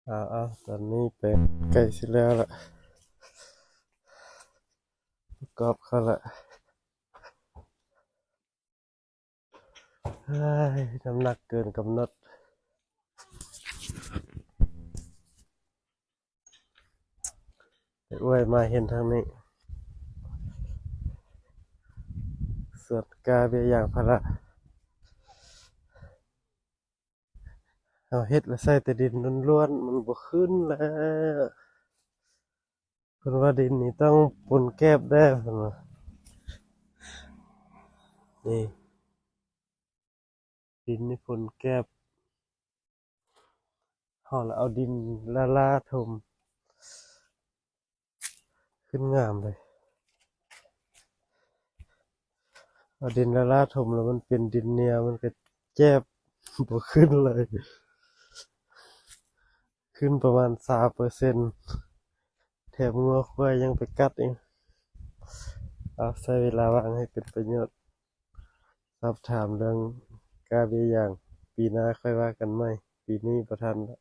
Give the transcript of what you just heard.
ເອົາໆ ຕອນນີ້ແປງໃກ້ຊິແລ້ວລະ ປະກອບເຂົ້າລະ. ເຮີ້ຍ ນ້ຳໜັກເກີນກຳນົດ. ໄປອວຍມາເຫັນທາງນີ້ ສວນກາເບ້ຍຢາງພາລາ. ເຮົາເຮັດແລ້ວໃສ່ແຕ່ດິນລ້ວນໆ ມັນບໍ່ຂຶ້ນແລ້ວ. ເພິ່ນວ່າດິນນີ້ຕ້ອງປົນແກບແດ່ ເພິ່ນວ່າ. ນີ້ ດິນນີ້ປົນແກບ. ເຮົາລະເອົາດິນລ້າໆຖົມ ຂຶ້ນງາມເລີຍ. ເອົາດິນລ້າໆຖົມແລ້ວມັນເປັນດິນເໜຽວ ມັນກະແຈບ ບໍ່ຂຶ້ນເລີຍ. ຂຶ້ນປະມານຊາວເປີເຊັນ ແຖມງົວຄວາຍຍັງໄປກັດອີກ. ເອົາ ໃຊ້ເວລາວ່າງໃຫ້ເປັນປະໂຫຍດ. ສອບຖາມເລື່ອງກາເບ້ຍຢາງ ປີໜ້າຄ່ອຍວ່າກັນໃໝ່ ປີນີ້ບໍ່ທັນລະ.